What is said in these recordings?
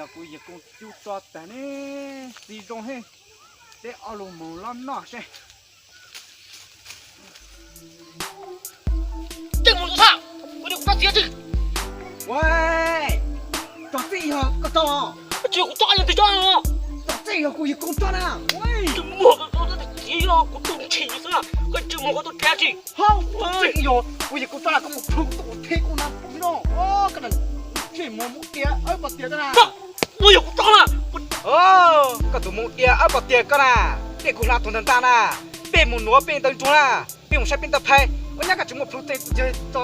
Kuv yawg kooj cub tso tag ne, txiv zoo heev, peb ob lus moog lov noj seb. Txij mus txhob, kuv tias kuv tso txiv tsi. Ua, tso txiv yog koj tso los? Tsis kuv tso, yog twg tso? Tso txiv yog kuv yawg kooj tso na. Tsis muaj, txiv yog kuv tus ntshis xwb, koj tsis muaj koj tus tiav tsi. Hauj, txiv yog kuv yawg kooj tso na, koj mus plhws tus thib kuv na, kuv no. Koj na, tsis muaj mus tiav, awb pas tiav koj na. Ua yog kuv tso na. Koj tus mus tiav, awb pas tiav koj na. Peb kuv hla tus ntag ntag na. Peb mus nuav peb ntawd ntsuag na. Peb mus saib peb ntawd phais. Ua nyab koj tsis muaj plhws tes kuv yawg tso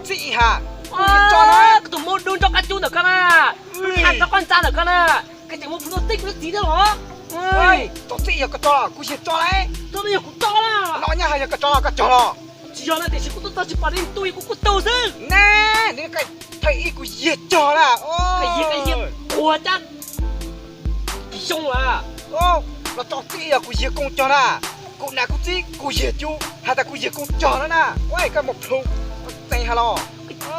txiv has. Kuv yawg tso na. Koj tus mus dub nrog qab cub ntawm koj na. Lub thav nrog qab ntxa ntawm koj na. Koj tsis muaj plhws tes kuv yawg txiv thiab los? Tso txiv yog koj tso los kuv yawg tso lauj. Tso no yog kuv tso na. No nyab hais yog koj tso los koj cog los? Tsis yog na, tiam sis kuv tuaj txog tsis pom li ntu kuv kuj tu xwb. Na, nws koj thawj ib kuv yawg cog na. Koj yawg, koj yawg ua cab kis xyoo lawm. Los tso txiv yog kuv yawg kooj cog na. Kuv nam kuv txiv kuv yawg cub has tas kuv yawg kooj cog na na. Ua koj muaj plhws txeev has los.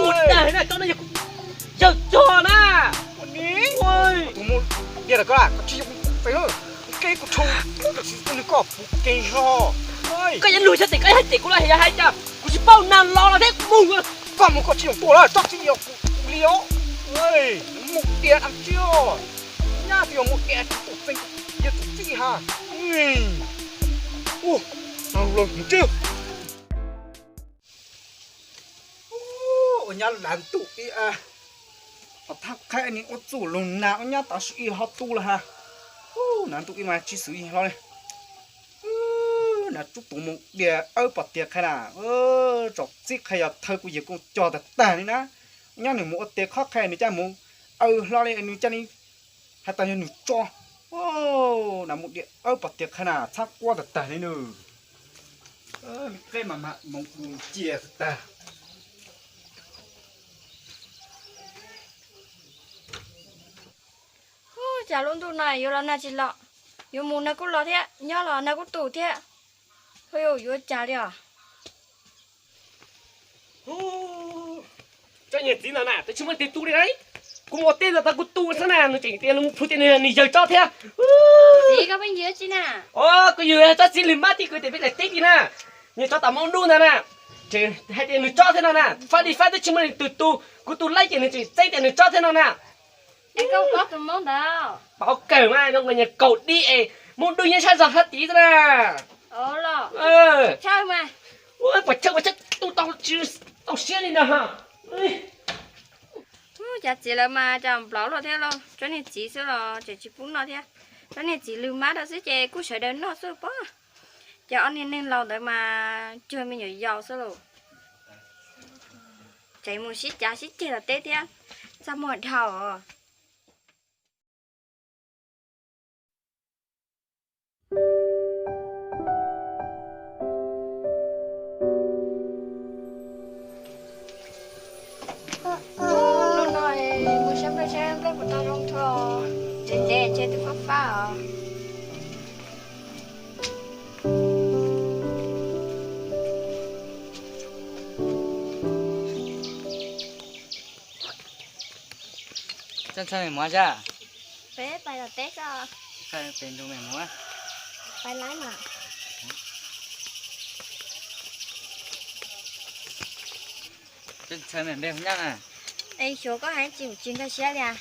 Ua dag na, tso no yog kuv yawg cog na. Tus mus tiag lawm koj, koj tsis yog txeev, koj kuv tshu, koj tsis nws koj puv kev hlo. Koj yuav lug xyov tes koj hais tes kuv los yog hais cas, kuv tsis paub nag los los thiab kuv mus. Koj mus koj tsis yog tuaj lawm, tso txiv yog kuv li os. Mus tiag dab tsi os. Nyab tsis yog mus tiag tsis tus txeev, yog tus txiv has. Ua, los mus tsi. Ua nyab lav ntuj ib, qhov thab qhaib ni ua txuj lug nag ua nyab tam sim ib ho tu lawm has. Ua, nag ntuj ib mas tsis xwm ib hlo li. Ua, nag tsub tus mus tiag awb pom tiag qhia na. Tso txiv qhia yog thawj kuv yawg kooj cog tag tag li na. Ua nyab nws mus ua tiag khob qhia nws caj mus aw hlo li nws caj li has tas yog nws tso. Ua, nag mus tiag awb pom tiag qhia na txhab quab tag tag li nws. Qeb mas mas moog cia tag. Ua, cas lub ntuj no yuav los nag tsis los, yuav mus nag kuj los thiab, nyob los nag kuj tu thiab. Ua, yuav cas li os. Tsob niag txiv no na, twb tsis muaj leej twg tu li na. Kuv mus ua teb ntawd tau kuv tu xwb na, nws tseem tias nws mus plhws tias nws yawg tso thiab. Txiv, koj pheej yws tsi na? Os, kuv yws tsob txiv lwg mab tib kwv tias peb daim teb tid na, nws tso tom maub ntuj ntag na. Tseem hais tias nws tso thiab no na, fab li fab twb tsis muaj leej twg tu, kuv tu laib ces nws tseem txeeb tias nws tso thiab no na. Es koj paub tus maub ntawd? Paub kawg mas, zoo nkaus niag kaum dib es maub ntuj nyob sab zog sab tid xwb na. Los, tshawb mas. Ua, puas tshawb puas tshawb tu tau tsis tau siab li ntag. Ua, cas txiv lawv mas cas nplauv luaj thiab lauj, tsob niag txiv xwb los tseem tsis pub noj thiab. Tsob niag txiv lwg mab rau xwb ces kuj sawv daws noj xwb pob. Ces ob niag neeg laus ntawd mas cuag me nyuam yaus xwb lauj. Tseem mus sib cav sib ceg tom teb thiab, txaj muag dhau os. Hnub no mus saib nplej saib nplej puas tau zoo dua, ntev ntev ces tus fab fab os. Txhawj txhawj mem mus zaj? Peb pais tom teb tso. Txhawj pem nrug mem mus. Pais laib mas. Txhawj mem npe hu nyab na. Es xyuas koj hais tsis tsis nkag siab li as.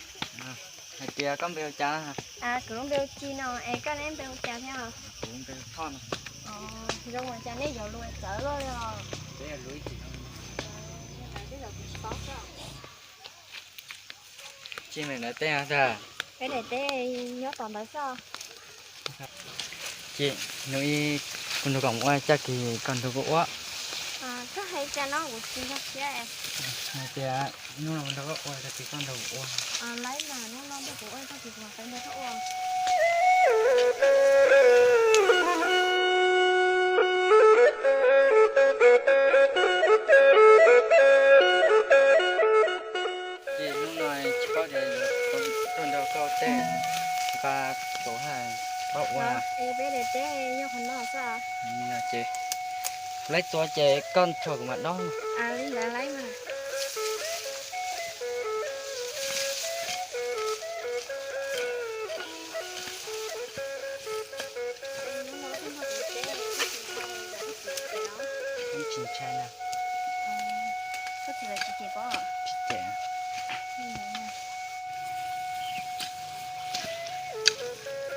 Hais tias koj npe hu cas? Kuv lub npe hu Ci no, es koj neb npe hu cas thiab? Kuv npe hu Thoj no. Zoo cas nej yuav lus txawv luaj li os. Tsis mem ntawd teb tag. Peb daim teb nyob tom ntawd xwb. Ces hnub ib kuv nrog koj mus ua, tag kis koj nrog kuv ua. Koj hais cas no kuv tsis nkag siab. Hais tias hnub no nrog koj ua, tag kis koj nrog kuv ua. Laib mas, hnub no nrog kuv ua, tag kis kuv mam nrog koj ua. Ces hnub no tsis paub tias yuav tuaj nrog koj ua teb, nqa tau hais paub ua na. Es peb daim teb yog qhov no xwb. Ces laib tua ces koj nrog kuv mam dob. Li ntawd laib mas.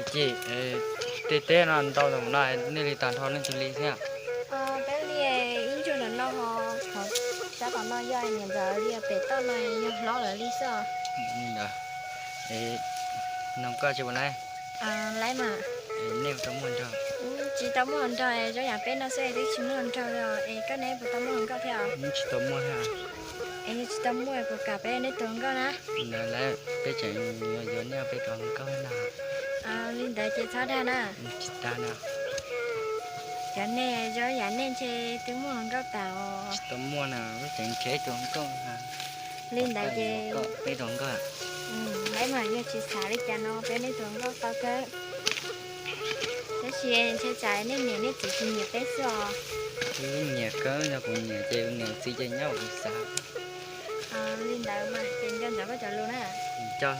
Ces tej teb no ntau mus no nej li tag nrho leej twg li thiab? Peb li ib ntsuj ntawm no ho, qhov sab tom no yog niam ntxawm li, pem toj no yog hlob lawv li xwb. Li ntawd, nug koj tsis ua laib? Laib mas. Nej tau muaj nrog? Tsis tau muaj nrog, zaub yam peb no xwb twb tsis muaj nrog li os. Es koj neb puas tau muaj hluas nkauj thiab? Tsis tau muaj thiab. Es yog tsis tau muaj puas kam peb neb tus hluas nkauj na? Ntawd lawm peb tseem yuav yuav nej peb tus hluas nkauj na. Li ntawd ces txhob dag na. Tsis dag na. Cov nej zaub yam nej ntshe twb muaj hluas nkauj tas os. Tsis tau muaj na, peb tseem nrhiav ib tus hluas nkauj na. Li ntawd ces peb tus hluas nkauj, laib mas yog tsis xav li cas no peb neb tus hluas nkauj tau kawg. Tab sis ntshe tsam nej niam nej txiv tsis nyiam peb xwb os. Kuv nyiam kawg, yog kuv nyiam ces kuv niam txiv ces nyob kuv xav. Li ntawd mas ces nco ntsoov koj cov lus na. Nco.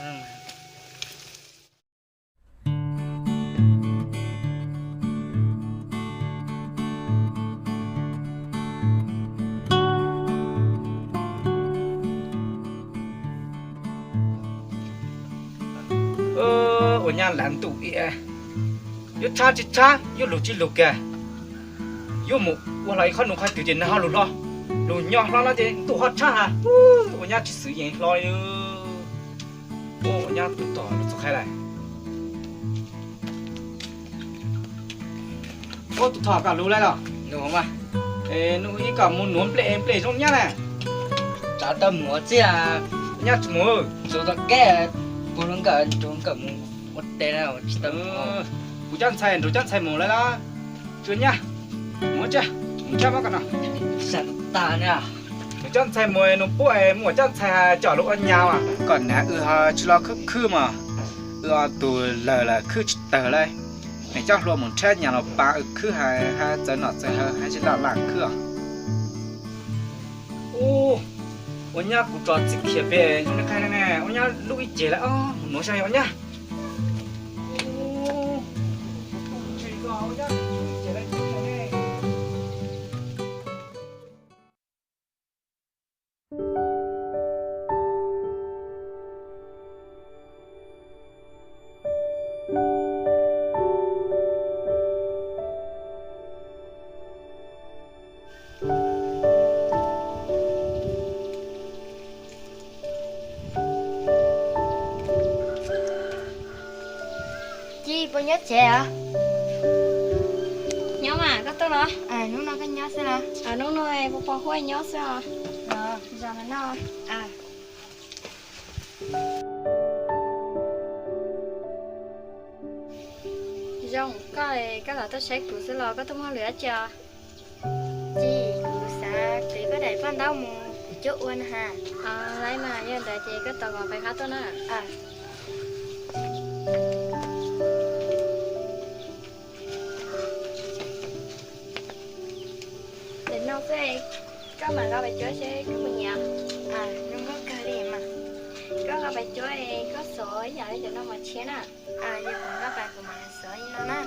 Ua nyab lav ntuj, yuav tshab tsis tshab, yuav lug tsis lug kiag, yuav mus ua hlo ib qho nus qhov twg ces nws ho lug hlo, lug nyo hlo no ces ntuj ho tshab ha. Ua nyab tsis xwm yees hlo li. Ua nyab tus tom lug txog qhaib lawm. Ua tus tom koj lug lawm los? Nug ib kom mus nuav nplej nplej zoo nyab na. Tsav tau mus txiaj. Nyab tsis mus. Tsuas tau keb puag lub nkawm nrug nkawm mus ua teb na, tsis tau. Kuv coj ntxhais nrug coj ntxhais mus lawm los? Tsuas nyab, mus tsa, mus tsa mab kom no. Sam tas na. Nws coj ntxhais mus nws puab mus coj ntxhais coj lug ua nyab as. Kom nav wb ho tsis los khwb khwb mas, wb ob tug lawg lawm khwb tsis tawg lawm. Nws coj hlua mus nrhiav nyab los pab wb khwb hab txawv nom txawv hawv hab tsis laj laj khwb os. Ua nyab kuv tso txij khiav pem zoo li qhov ne, ua nyab lub ib ceg lawm os, mus nuav saib ua nyab. Ci, puas nyob tsev os? Nyob mas, koj tuaj los? Hnub no koj nyob xwb los? Hnub no puas pom huaj nyob xwb os. Zos no. Zoo, koj, koj los tuaj saib kuv xwb los koj tuaj muaj lwm dab tsi os? Ci, kuv xav qiv koj daim paj ntaub mus kuv cuab ua na has. Laib mas, yog ntawd ces koj tos kuv pais qab tuaj na. Nim no xwb, koj mam nqa pais cuab seb koj puas nyiam. Zoo nkauj kawg li mas. Koj nqa pais cuab, koj xov ib yam li cov no mas tshiab na. Yog kuv nqa pais kuv mam xov li no na.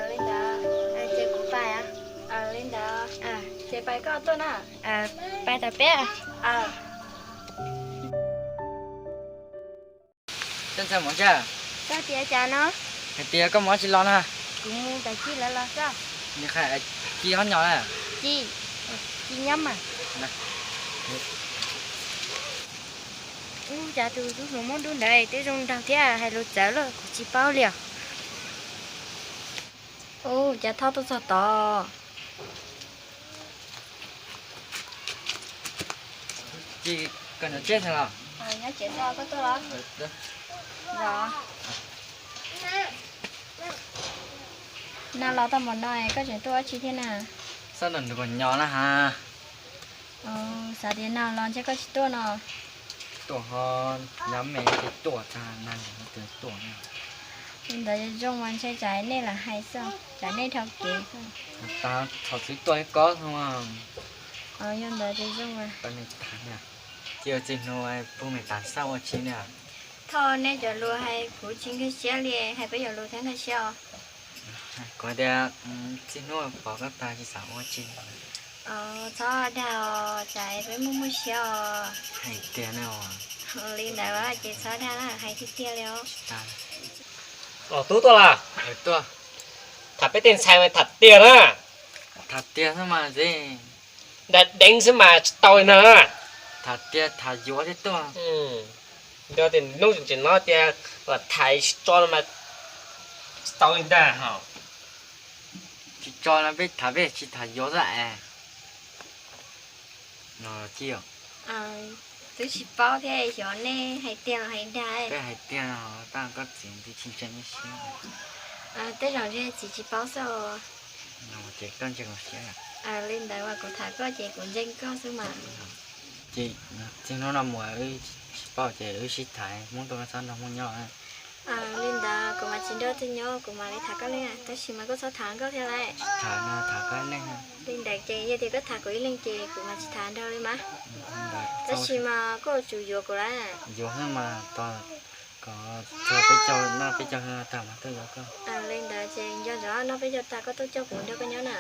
Li ntawd, ces kuv pais. Li ntawd, ces pais koj tuaj na. Pais tas peb. Coj ntxhais mus tsa. Koj tias cas no? Hais tias koj mus dab tsi los na? Kuv mus pem Ci lawv los xwb. Ci hob nyo na? Ci, Ci nyob mas. Ub, cas tus tub hluas Hmoob dub ntawd twb zoo nraug thiab hais lus txawv lawm kuv tsis paub li os. Ub, cas Thoj tuaj txog tod. Ci, koj nyob tsev los? Nyob tsev, koj tuaj los? Nag los tau npaum no koj tseem tuaj ua dab tsi thiab na? Xav nrog nws nyob na has. Xav tias nag los ntshe koj tsis tuaj no. Tuaj ho nyob me ces tuaj tag nag los twb tuaj na. Li ntawd zoo mas ntshe tsam nej lam hais xwb, tsam nej dhau kev xwb. Tag thaum txiv tuaj ib kob xwb. Yog ntawd ces zoo mas. Ces ua txij hnub pug me tas xav ua dab tsi na? Thoj, nej cov lus hais kuv tsis nkag siab li, hais peb cov lus thiab nkag siab os. Kuv tias txij hnub pom koj tag tsis xav ua dab tsi. Txhob dag os, tsam peb muaj muaj siab os. Hais tiag na. Li ntawd ces txhob dag na, hais tiag tiag li os. Tub tuaj los? Tham peb tej ntxhais mas tham tiag na. Tham tiag xwb mas. Nta deev xwb mas tsis tau li na. Tham tiag tham yuav thiab tuaj. Yog tias hnub tseem no tias tham tsis tso no mas tsis tau li ntag hos. Tsis tso no peb tham peb tsis tham yuav xwb es. No tij. Twb tsis paub thiab, xyov nej hais tiag los hais dag. Peb hais tiag no, tab koj txiv twb tsis ntseeg nej siab. Tej zaum ntshe txiv tsis paub xwb. No ces koj ntseeg kuv siab. Li ntawd mas kuv tham koj ces kuv ntseeg koj xwb mas. Ces txij hnub no mus wb tsis paub ces wb sib tham, Hmoob tuaj koj txhob nrog Hmoob nyob. Li ntawd kuv mas tsis nrog twg nyob, kuv mam li tham koj leej, tab sis mas koj txhob tham nkauj thiab lauj. Tsis tham no, tham koj leej. Li ntawd ces yog tias koj tham kuv ib leeg ces kuv mas tsis tham nrog li mas. Tab sis mas koj yuav tsum yuav kuv lauj. Yuav xwb mas, tos kom txog peb caug noj peb caug hli tag mas tuaj yuav koj. Li ntawd ces nco ntsoov noj peb caug tag koj tuaj coj kuv nrog koj nyob na.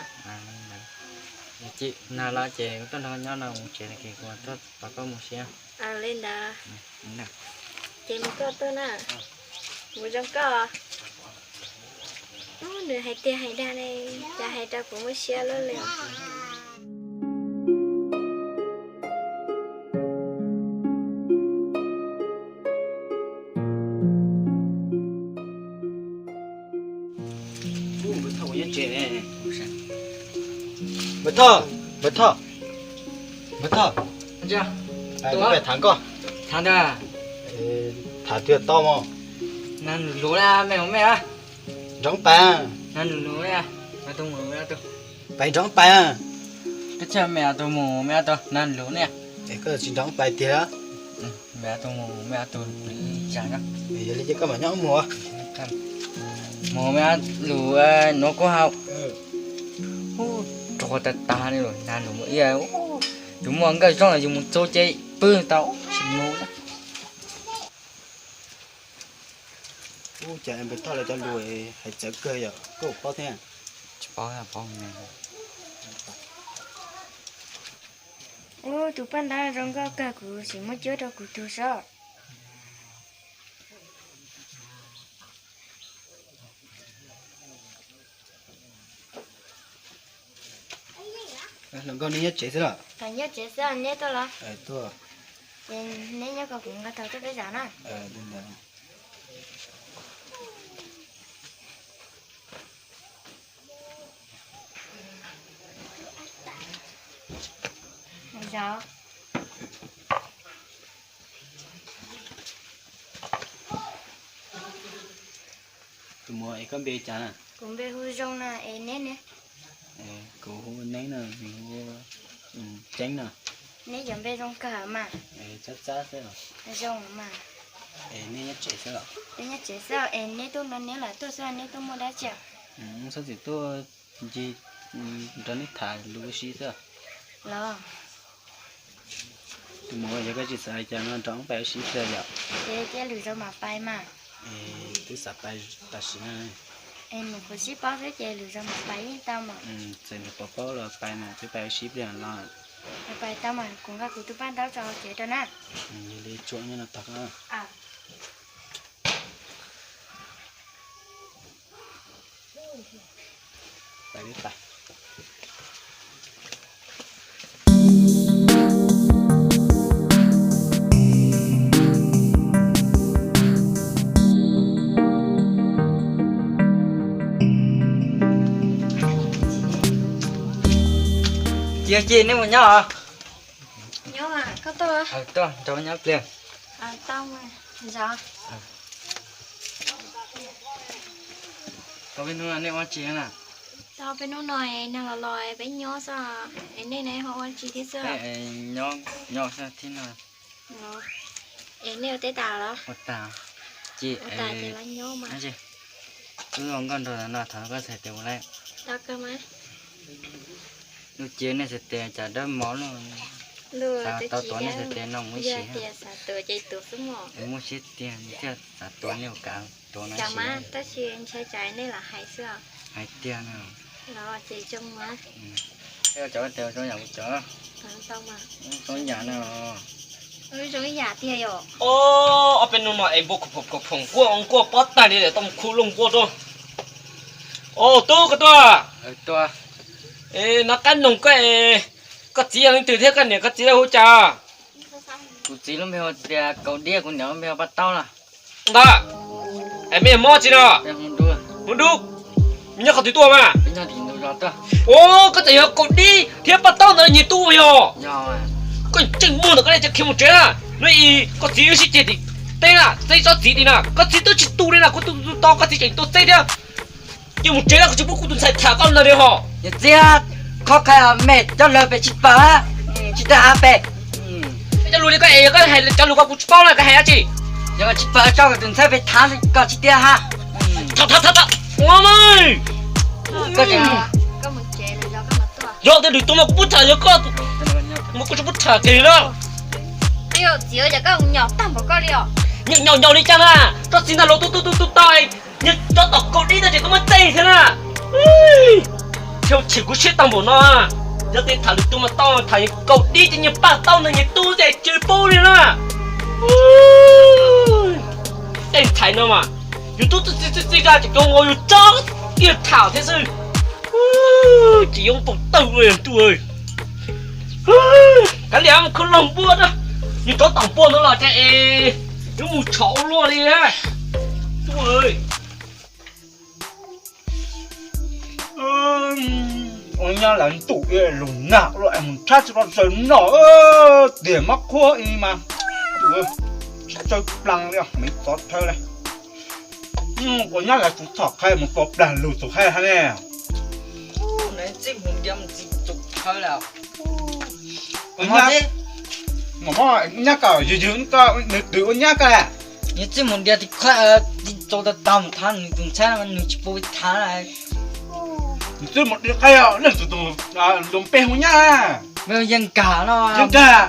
Nag los ces kuv tuaj nrog koj nyob no, mus tsev no ces kuv tuaj tos koj mus siab. Li ntawd ces mus koj tuaj na. Mus zoo koj. Nws hais tiag hais dag ne, cas hais rau kuv muaj siab luaj li. Npawg Thoj, npawg Thoj, npawg Thoj, pais tham koj. Tham twg tau mos? Nrov pais, pais nrov pais. Koj tsis nrov pais tiag. Yog li ces koj mam nyob mus. Mus me lus nuav kuj ha. Rog tas tas li, nag nus mus ib, tus muaj nkauj zoo yus mus txug ces pw tau tsis mus. Ub, cas npawg Thoj lawv cov lus hais txawv kawg yom, koj paub thiab? Tsis paub, paub me. Ub, tus paj ntaub zoo nkauj kawg, kuv sim muab cuab rau kuv tug saib. Hluas nkauj, neb nyob tsev xwb los? Nyob tsev xwb, neb tuaj los? Tuaj. Ces neb nyob ko, kuv nqa tau tuaj peb zaum na. Zaum. Tus muam, es koj npe cas na? Kuv npe hu Zoo na, es neb ne? Kuv hu Neeb na, nws hu Ceeb na. Neb cov npe zoo kawg mas. Txab txab xwb. Zoo mas. Es neb nyob tsev xwb los? Neb nyob tsev xwb, es neb tuaj no neb lam tuaj xwb, neb tuaj muaj dab tsi? Txhob txwm tuaj ncig nrog neb tham lus ua si xwb. Los. Tus muam, yog koj tsis xav cas no nrog wb pais ua si xwb yom? Ces cia lwm zaus mam pais mas. Twb xav pais tam sim no. Es nws kuv sib paub xwb ces lwm zaus mam pais yeej tau mas. Txawm nws puas paub los pais mas, twb pais ua si pliag los. Pais tau mas, kuv nqa kuv tus paj ntaub tso hauv tsev rau na. Yog li tsuam nyob no tos koj. Ces, ces neb mus nyob os. Nyob mas, koj tuaj. Tuaj nrog nyob pliag. Tau mas, zov. Tau peb hnub no nej ua tsi na? Tau peb hnub no nag los los peb nyob xwb, es nej ne ho ua tsi thiab xwb? Nyob, nyob xwb thiab no. Es nej ua teb tas los? Ua tas. Ces ua tas ces los nyob mas. Wb ua nkauj nraug no thov koj txhais tes ua lawm. Tau kawg mas. Lub cev nej txhais tes cas dawb mos lub. Xav tau tuav nej txhais tes no mus ib sim. Yog tias xav tuav ces tuav xwb mos. Muaj siab tiag thiaj xav tuav nej ua kav tuav no ib sim. Tab sis ntshai tsam nej lam hais xwb. Hais tiag no. Los ces zoo mas. Cov tes zoo yam kuv cov. Tau mas. Zoo yam no los. Zoo ib yam tiag yom. Ob peb hnub no es npua khuv phoom khuv phoom nkuaj nkuaj pob tag li, tau mus khu looj nkuaj rau. Os, tub, koj tuaj. Es nov qab noog koj es, koj txiv yog leej twg thiab koj niam koj txiv lawv hu cas? Kuv txiv lub npe hu tias Kaus Dib, kuv niam lub npe hu Paj Taub na. Ntag, es mej mob tsi no? Hmoob Dub. Nyob qhov twg tuaj mas? Os, koj txawm yog Kaus Dib thiab Paj Taub ntawd nyias tub yog? Koj tseem muag ntawm koj li, cia li khiav mus tsev na. Hnub i koj txiv wb sib ceg tim teb na, txeeb tsob txiv tim na, koj txiv twb tsis tu li na, kuv tu tu to koj txiv tseem tuaj txeeb thiab. Cia mus tsev na, kuv tsis pub kuv tus ntxhais tham koj ntag li hos. Niam txiv, qhov qhia mej cov lus pem tsis pom, tsis tau hais pem. Cov lus li koj es, yog koj hais cov lus ko kuv tsis paub na, koj hais dab tsi? Yog koj tsis pom, tso koj tus ntxhais pem tham koj tsis tias ha. Tham tham tham tham. Yog tej lwm tus mas kuv pub tham, yog koj mas kuv tsis pub tham kiag li na. Txiv, yog koj mus nyom tag npaum koj li os. Nyom nyom li cas na, tsob txiv ntag los tu tu tu tu tau, nyias cov tom Kaus Dib ntag ces koj muab txeeb thiab na. Thiab chim kuv siab tag npaum no, yog tej tham lwm tus mas tau, tham Kaus Dib ces nyias Paj Taub ntag nyias tub ces tsis pub li na. Tej ntxhais no mas yus tub txi txi txi txi ra ces cov ua yus tsob kiag tham thiab xwb. Tsis yooj pom tawg li ntuj. Kav liam, mus khwv laug npua na, yus cov tom npua no los cas es yuav mus tshov ua luaj li. Ua nyab lawv ntuj, lug nag luaj es mus tshab tsis tau zaws noj, tiag mab qhuab i mas, tsis tsawg plaag li, me txov thawj li. Ua nyab lawv tus txhom qhai mus tua plag lug tus qhai hab ne. Nyab koj yug yug, nws twb ua nyab koj. Nws txij mus dias tis qhab, tis tau tau mus thav nws tus ntxhab, nws tsis pub thav. Nws txij mus dias qhab, leej twg tus npe hu nyab? Yeej Nkag no. Yeej Nkag.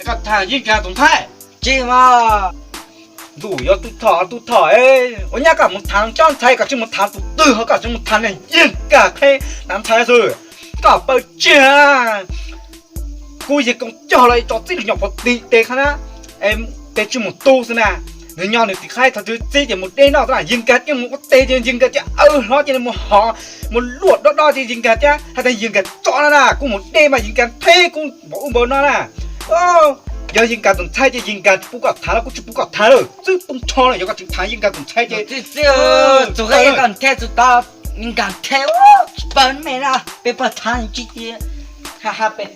Koj thav Yeej Nkag tus ntxhab? Tsis mas. Ntuj, yog tub txhom tub txhom, ua nyab koj mus thav tsob ntxhais, koj tsis mus thav tus twg, ho koj tsis mus thav neeg Yeej Nkag qheb hnav ntxhais xwb. Koj paw tsiag. Kuv yawg Koom Cog los tso txij lug nyom pov tim tes qhab na, tes tsis mus tu xwb na. Nws nyob nws tim qhab, thaum twg txib ces mus deb noj xwb na. Yeej Nkag thiaj mus ua tes ces Yeej Nkag thiaj aw hlob cia li mus hov, mus luaj dob dob ces Yeej Nkag thiaj hais tias Yeej Nkag txom no na, kuv mus deb mas Yeej Nkag theb kuv npaum ub npaum no na. Yog Yeej Nkag tus ntxhais ces Yeej Nkag tsis pub koj thav los kuv tsis pub koj thav lawm, txwb tub nrho lawm. Yog koj tseem thav Yeej Nkag tus ntxhais ces txug qheb koj nthe txug tod, Yeej Nkag nthe tsis pawg me na, peb pawg thav tsis tias ha ha peb.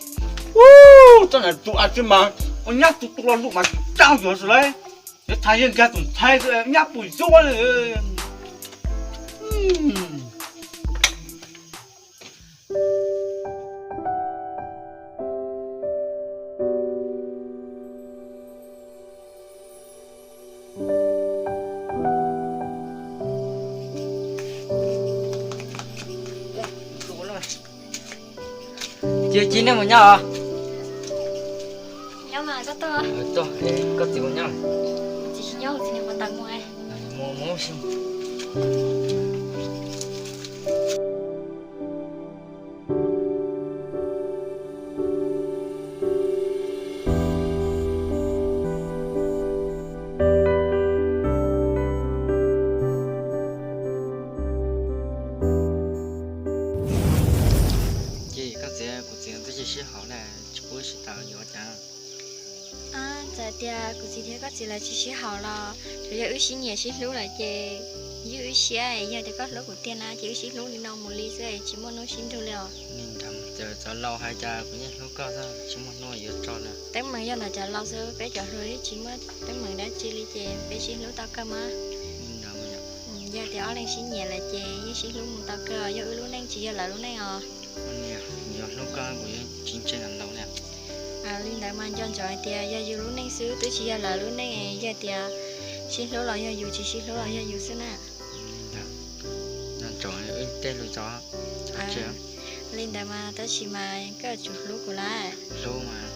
Tsob ntawd tus a tsis mas ua nyab tus tus lo lus mas tsis tsaug yuav zus lawm. Yuav thav Yeej Nkag tus ntxhais xwb, nyab puas yuav li. Cia cia nej mus nyob os. Nyob mas koj tuaj. Koj txiv mus nyob. Txiv tsis nyob, txiv niam puas tawm mus. Mus mus. Ces koj txiv, kuv txiv twb tsis sib haum na, tsis pub sib tau yuav cas. Txawm tias kuv txiv thiab koj txiv lawv tsis sib haum los tsuas yog wb sib nyiam sib hlub lawm ces ywj wb siab, yog tias koj hlub kuv tiag na ces wb sib hlub li no mus li xwb, tsis muaj hnub sib nrug li os. Li ntawd, cov laus hais cas kuv yeej hlub koj xwb, tsis muaj hnub yuav tso lawm. Teeb meem yog ntawm cov laus xwb, peb cov hluas tsis muaj teeb meem dab tsi li ces peb sib hlub tau kawg mas. Li ntawd, yog tias ob leeg sib nyiam lawm ces yeej sib hlub mus tau kawg, yog wb lub neej tsis yog lawv lub neej os. Niam, yuav hlub koj kuv yeej tsis ntseeg laus li. Li ntawd mas nco ntsoov hais tias yog yus lub neej xwb, twb tsis yog lawv lub neej, yog tias sib hlub los yog yus, tsis sib hlub los yog yus xwb na. Nco ntsoov wb tej lus tso. Li ntawd mas tab sis mas koj yuav tsum hlub kuv lawm. Hlub mas.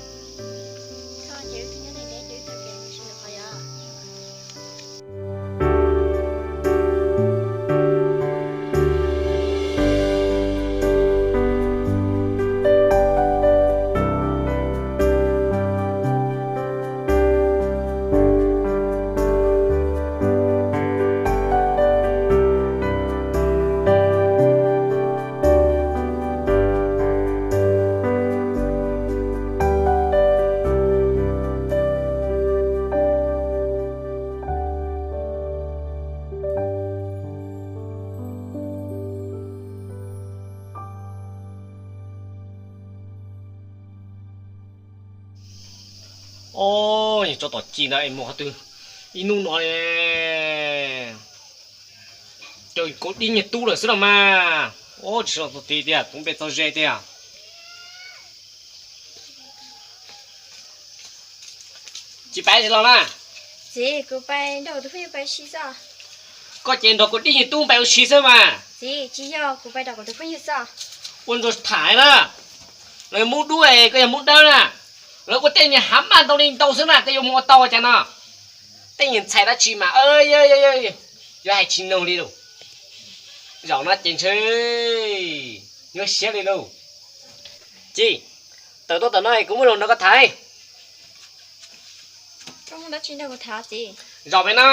Tso tom ci ntawd es mus qhov twg? Ib hnub no li, raws kaus dib nyiag tub lawm xwb los mas. Ub, tsis txog tid tiag, tus npe txog ze tiag. Tsis pais tsis los na? Txiv, kuv pais nrog kuv tus phooj ywg pais ua si xwb. Koj ces nrog kaus dib nyiag tub pais ua si xwb mas. Txiv, tsis yog, kuv pais nrog kuv tus phooj ywg xwb. Ua ntsuag tham na, lawv Hmoob Dub es koj yog Hmoob Dawb na, lawv ua tej niag hav maj ntau li ntau xwb na, koj yuav mus ua tau cas no? Tej niag ntxhais dab tsi mas yuav hais tsis noog li lauj. Zaum no ces ntshe nyuaj siab li lauj. Ci, tawm tuaj tom no kuv muaj lus nrog koj tham. Zaum pem no.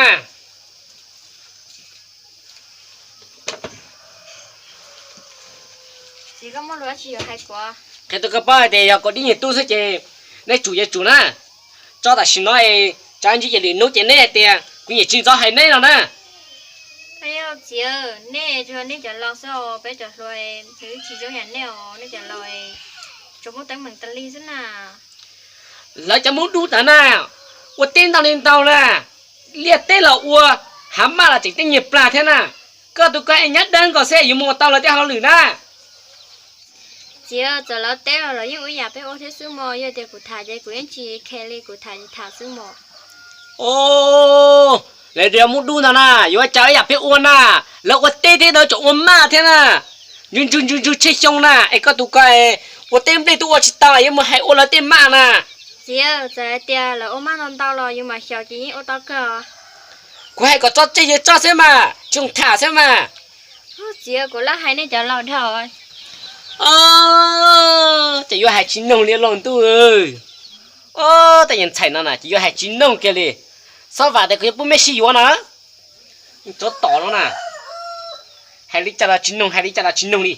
Qhia rau koj paub hais tias yog kaus dib nyiag tub xwb ces neb tsum yuav tsum na. Tso tam sim no, tsam ib ntsis ces lwm hnub ces neb hais tias kuv nyiam tsis ntxov hais neb no na. Txiv, nej tsuas yog nej cov laus xwb os, peb cov hluas twb tsis zoo yam nej os, nej cov laus tsuas muaj teeb meem tas li xwb na. Lawv cov Hmoob Dub ntawd na, ua teb ntau li ntau na, liaj teb los ua, hav maj los tseem tej nyiag plag thiab na. Koj tus koj es nyob dawb nkaus xwb yuav mus ua tau lawv tej hauj lwm na. Txiv, txawm lawv teb los lawv yeej ua ib yam peb ua thiab xwb mos, yog tias kuv tham ces kuv yeej tsis khe li, kuv tham ces tham xwb mos. Os, lawv cov Hmoob Dub ntawd na, yuav ua cas ib yam peb ua na, lawv ua teb thiab lawv tseem ua maj thiab na. Ntsws ntsws ntsws ntsws tsheej xyoo na, es koj tus koj ua teb nplej twb ua tsis tau yuav mus hais ua lawv tej maj na. Txiv, txawm hais tias lawv ua maj ntau ntau los yus mam xyaum ces yeej ua tau kawg. Kuv hais kom tso tseg ces tso xwb mas, tsis tham xwb mas. Txiv, kuv lam hais nej cov laus dhau. Ces yuav hais tsis noog li los ntuj. Os, tej niag ntxhais no na ces yuav hais tsis noog kiag li. Xob vam tias kuv yuav pub mej sib yuav na. Tsov tom no na, hais li cas los tsis noog, hais li cas los tsis noog li.